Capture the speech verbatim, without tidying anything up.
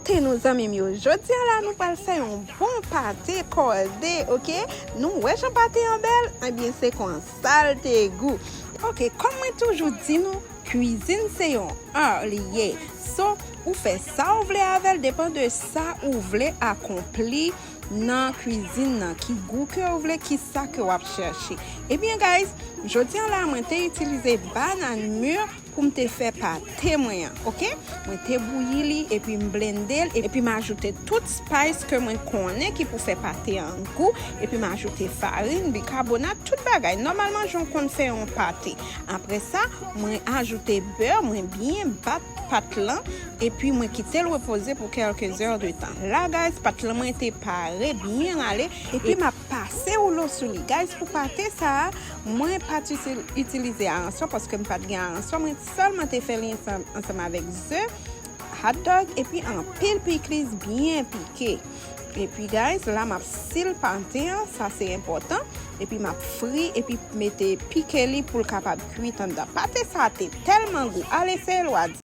Te nou zanmi m yo, jodi a la nou pral fè yon bon pate kòde, oke? Nou wè jan pate an bèl? Ebyen se konsa l te gou. Oke, kòm mwen toujou di nou, kwizin se yon art li ye. So, ou fè sa ou vle avè l, depan de sa ou vle akonpli nan kwizin nan, ki gou ke ou vle, ki sa ke w ap chèche. Ebyen guys, jodi a la mwen te itilize banane mûre pou m te fè pate mwen an, oke? Mwen te bouyi li, epi m blende l, epi m ajoute tout spice ke mwen konnen ki pou fè pate an gou, epi m ajoute farin, bikabonat, tout bagay. Nòmalman, jan w konn fè yon pate. Apre sa, mwen ajoute bè, mwen byen bat pat lan, epi mwen kite l repoze pou kèlke zè de tan. La, guys, pat lan mwen te pare, byen rale, epi m ap pase woulo sou li. Guys, pou pate sa a, mwen pa t itil-, itilize aranswa paske m pa t gen aranswa. Mwen sèlman te fè li ansanm, ansanm avèk ze, hot dog, epi anpil pikliz byen pike. Epi, guys, la m ap sil pate an, sa se enpòtan. Epi m ap fri, epi mete pike li pou l kapab kwit anndan. Pate sa a te tèlman gou. Al eseye l, w a di.